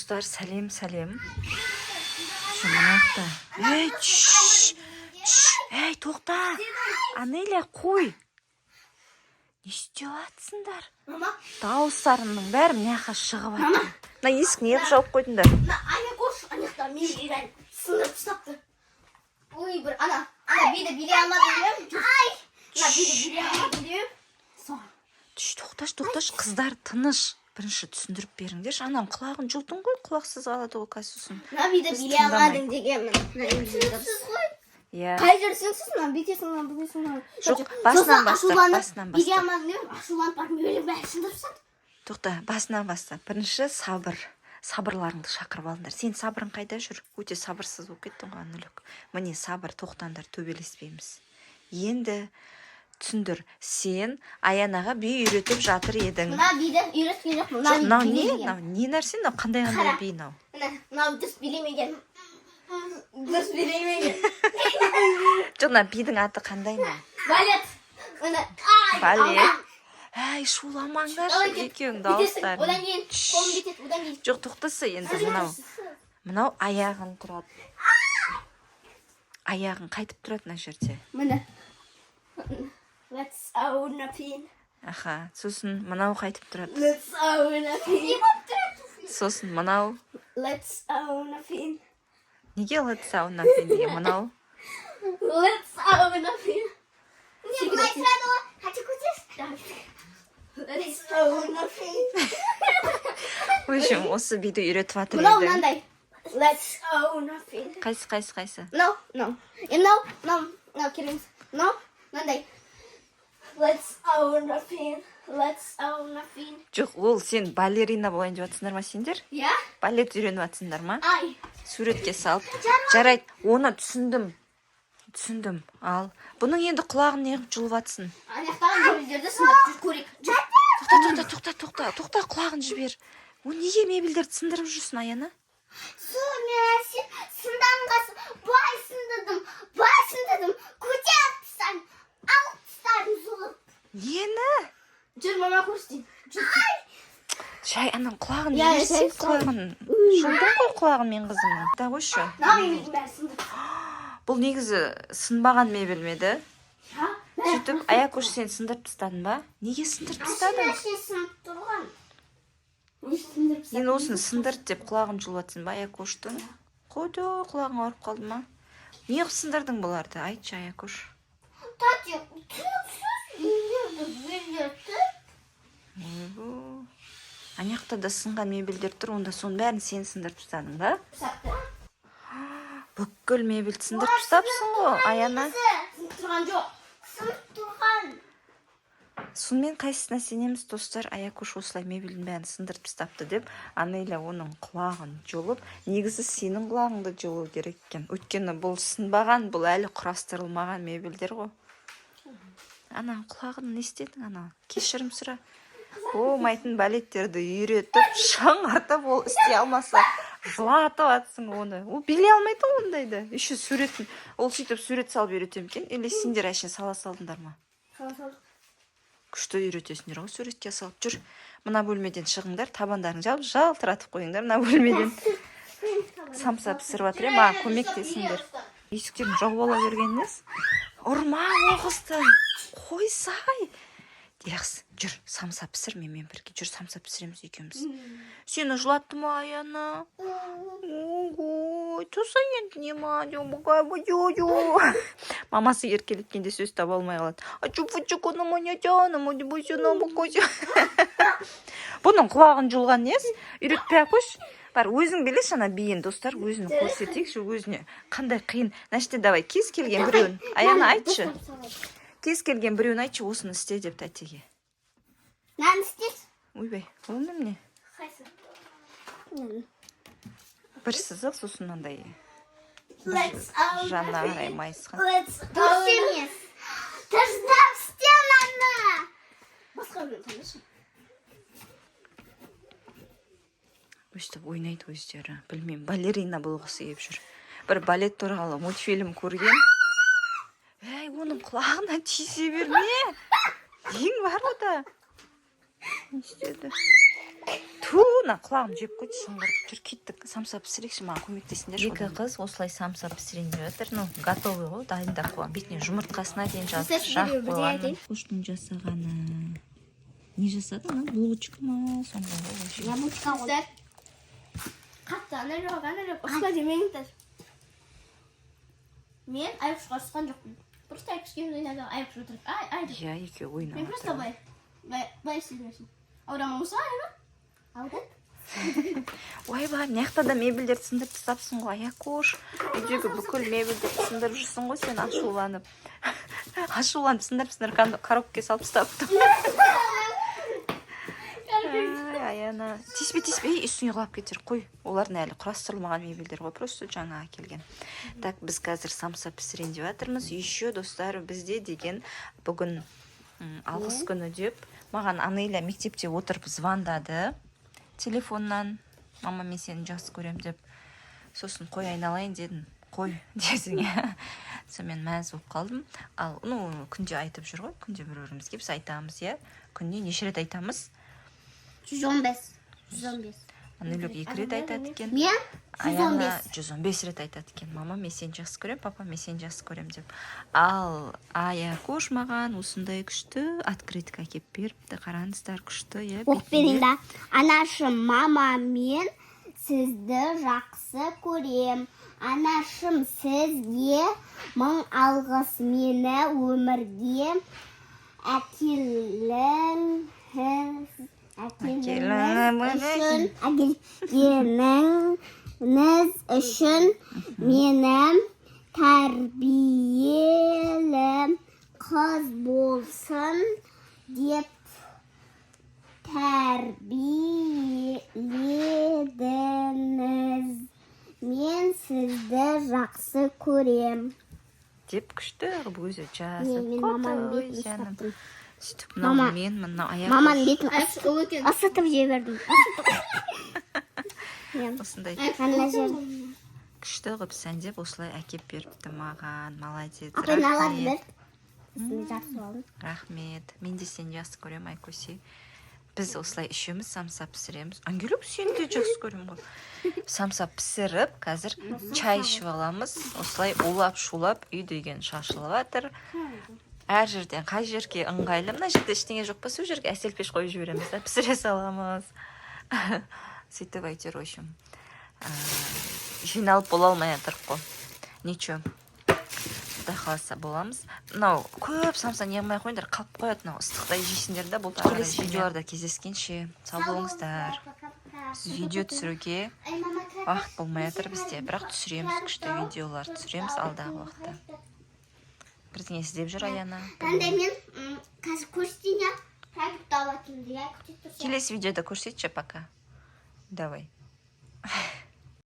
Достар, сәлем, сәлем! Мына жақта, ей, чш, чш, ей, тоқта, Анеля, қой, не істеп жатсыңдар? Мама, Дауыстарыңның бәрі мына жаққа шығып жатыр. Мына есікті неғып жауып қойдыңдар? Мына Аякош ана жақта мебель сындырып тастапты. Ой, бір ана биді билей алмадым деп. Ай! Мына биді билей алмадым деп. Соған. Түш, тоқташы, тоқташы, қыздар, тыныш. Бірінші түсіндіріп беріңдерші. Ананың құлағын жұлдың ғой, құлақсыз қалады ғой қазір сосын. Мына биді Біз билей алмадың дегенмін. Түсініксіз ғой. Иә. Қай жері түсініксіз? Мына бүйтесің, мына бүйтесің, мына. Жоқ, басынан бастап, Ашуланып, басынан билей бастап. алмадым деп, ашуланып барып мебельдің бәрін сындырып тастады. Тоқта, басынан баста. Бірінші сабыр, сабырларыңды шақырып алыңдар. Сен, сабырың қайда жүр? Өте сабырсыз болып кеттің ғой, Анулік. Міне, сабыр, тоқтаңдар, төбелеспейміз. Енді түсіндір. Сен Аянаға би үйретіп жатыр едің. Мына биді үйреткен жоқпын. Жоқ, Мына мынау биді не? билеген. Мынау не нәрсе? Мынау қандай, қандай Қара. би мынау? Мына, мынау дұрыс билемеген. Дұрыс билемеген. Жоқ, мына бидің аты қандай мынау? Балет. Міне. Ай, Балет. алдан. Әй, шуламаңдаршы. Давай, кет. Екеуің Бүйтесің, дауыстарың. одан кейін қолын бүйтеді, одан кейін. Жоқ, тоқтаса енді. Мынау аяғын тұрады, аяғын қайтып тұрады мына жерде? Міне. Let's own a pin. Аха, сосын мынау қайтып тұрады? Let's own a pin. Сосын мынау? Let's own a pin. Неге let's own a pin деген мынау? Let's own a pin. Не, былай тұрады ғой. Хочу көтерші. Let's own a pin. В общем, осы биді үйретіп жатыр Мынау едің. мынандай. Let's own a pin. Қайсы, қайсы, қайсы? Мынау, мынау. Е, мынау, мынау, мынау керек емес. Мынау, мынандай. Let's own a pin. Let's own a pin. Жоқ, ол сен балерина болайын деп жатсыңдар ма сендер? Иә? Балет үйреніп жатсыңдар ма? Ай. Суретке салып. Жарайды, оны түсіндім, түсіндім. Ал бұның енді құлағын неғып жұлып жатсың? Ана жақтағы мебельдерді сындырып жүр, көрейік. Жүр. Тоқта, тоқта, тоқта, тоқта, тоқта, құлағын жібер. Ол неге мебельдерді сындырып жүрсің, Аяна? Су, мен сынданға былай сындырдым, былай сындырдым, көтеріп тастадым, алып тастадым жұлып. Нені? Жүр, мама, көрсетейін. Жүр. Жай, ананың құлағын Иә, жіберсей. жай. Құлағын жұлдың ғой, құлағын мен қызымның да, қойшы. Мына мебельдің бәрін сындырып. Бұл негізі сынбаған мебель ме еді? Ха? Сөйтіп, Аякош, сен сындырып тастадың ба? Неге сындырып тастадың? Сынып тұрған. Не сындырып? Енді осыны сындырды деп құлағын жұлып жатсың ба Аякоштың? Қойды, құлағың ауырып қалды ма? Неғып сындырдың бұларды, айтшы, Аякош? Тәте, түсініксіз үйлерді билетіп. Ойбу, ана жақта да сынған мебельдер тұр. Онда соның бәрін сен сындырып тастадың ба? Бүкіл мебельді сындырып тастапсың ғой, Аяна. Сынып тұрған жоқ. Сынып тұрған. Сонымен, қайсысына сенеміз, достар? Аякош осылай мебельдің бәрін сындырып тастапты деп, Анеля оның құлағын жұлып. Негізі сенің құлағыңды жұлу керек екен, өйткені бұл сынбаған, бұл әлі құрастырылмаған мебельдер ғой. Ана құлағын не істедің? Ана, кешірім сұра. Болмайтын балеттерді үйретіп, шаңғартып, ол істей алмаса, жылатып жатсың оны. Ол билей алмайды ғой ондайды. Еще суретін ол сөйтіп сурет салып үйрете ме екен или сендер әшейін сала салдыңдар ма? Күшті үйретесіңдер ғой суретке салып. Жүр, мына бөлмеден шығыңдар, табандарың жауып, жалтыратып қойыңдар. Мына бөлмеден самса пісіріп жатыр, иә, маған көмектесіңдер. Есіктерін жауып ала бергеніңіз. Ұрма ол қызды, қойсай. Жақсы, жүр, самса пісір менімен бірге. Жүр, самса пісіреміз екеуміз. Сені жылатты ма, Аяна? Ой, туса енді, не ма? Мамасы еркелеткенде сөз таба алмай қалады. Бұның құлағын жұлған несі? Үйретпей ақ қойшы, бар, өзің билеші ана биін. Достар, өзін көрсетейікші өзіне, қандай қиын. Мына жерде, давай, кез келген біреуін, Аяна, айтшы, кез келген біреуін айтшы, осыны істе деп тәтеге. Мынаны істейсіз. Ойбай, ол немене? Қайсы? Бір сызық, сосын мынандай Let's own жанына қарай майысқан. Let's Дұрыс емес. Дұрыстап істе мынаны. Басқа біреуін таңдашы. Өстіп ойнайды өздері. Білмеймін, балерина болғысы келіп жүр. Бір балет туралы мультфильм көрген. Әй, оның құлағына тиісе берме, нең бар? Ода не істеді? Ту. Фу, мына құлағым жеп қойды, шыңғырып жүр. Кеттік, самса пісірейікші, маған көмектесіңдерші. Екі қыз осылай самса пісірейін деп жатыр. Ну, готовый ғой, дайындап қойған, бетіне жұмыртқасына дейін жазып Сіздер жағып бірдеңе қойған. айтайын. Қоштың жасағаны не жасады? Ана булочка ма, сондай ғой вообще. Я булочка ғой. Қатты ана жоқ, ана жоқ. Ұрыспа демеңдер. Мен Аяқұшқа ұрысқан жоқпын. Просто Аяқұш екеуміз ойнадық, Аяқұш отырып. Ай, ай деп. Иә, екеуі ойнап Мен просто жатыр. былай, былай, былай істедім өзім. Ауырама болса, айға. Ауырады. Ойбай, мына жақта да мебельдерді сындырып тастапсың ғой, Аякош. Үйдегі бүкіл мебельдерді сындырып жүрсің ғой сен ашуланып. Ашуланып, сындырып, сындырып, коробкаға салып тастапты. Ай, Аяна, тиіспе, тиіспе, ей, үстіңе құлап кетер. Қой, олардың әлі құрастырылмаған мебельдер ғой, просто жаңа әкелген. Так, біз қазір самса пісірейін деп жатырмыз. Еще, достар, бізде деген бүгін алғыс күні деп маған Анеля мектепте отырып звондады телефоннан: «Мама, мен сені жақсы көремін», – деп. Сосын: «Қой, айналайын», – дедім. «Қой», – десің, иә. Сонымен мәз болып қалдым. Ал, ну, күнде айтып жүр ғой, күнде бір бірімізге біз айтамыз, иә. Күнде неше рет айтамыз? 115. 115. Анелек екі рет айтады екен. Мен Аяна 115. 115 рет айтады екен: «Мама, мен сені жақсы көремін, папа, мен сені жақсы көремін», – деп. Ал Аякош маған осындай күшті открытка әкеліп беріпті. Қараңыздар, күшті, иә. Оқып берейін да. Анашым, мама, мен сізді жақсы көрем. Анашым, сізге мың алғыс, мені өмірге әкеліңіз әкеліңіз үшін, әкелгеніңіз үшін, мені тәрбиелі қыз болсын деп тәрбиеледіңіз. Мен сізді жақсы көрем. Деп күшті қылып өзі жазып Мен маманың қойды. бетін Жаным. ұстаттым. Сөйтіп, мынау Мама. мен, мынау Аякош. Маманың бетін Аяқұш ол екен. ысытып жібердім. Мен Осындай ана жер. күшті қылып сәндеп, осылай әкеп беріпті маған. Молодец. Апай, мыналарды Рахмет. бер. Осыны жақсы алдым. Рахмет, мен де сені жақсы көремін, Айкөсе. Біз осылай үшеуміз самса пісіреміз. Ангелек, сені де жақсы көремін ғой. Самса пісіріп, қазір чай ішіп аламыз. Осылай улап шулап үй деген шашылып жатыр әр жерден. Қай жерге ыңғайлы, мына жерде ештеңе жоқ па, сол жерге әселпеш қойып жібереміз да, пісіре саламыз. Сөйтіп, әйтеуір, в общем, жиналып бола алмай жатырық қой. Ничего, құдай қаласа, боламыз. Мынау көп самса не қылмай ақ қойыңдар, қалып қояды. Мынау ыстықтай жейсіңдер да болды. Келесі видеоларда кездескенше, сау болыңыздар. Біз видео түсіруге уақыт болмай жатыр бізде, бірақ түсіреміз, күшті видеолар түсіреміз алдағы уақытта. Бірдеңе іздеп жүр Аяна. Андай мен қазір көрсетейін, иә, продукт алатынымды, иә, күте тұрсам. Келесі видеода көрсетші. Пока, давай.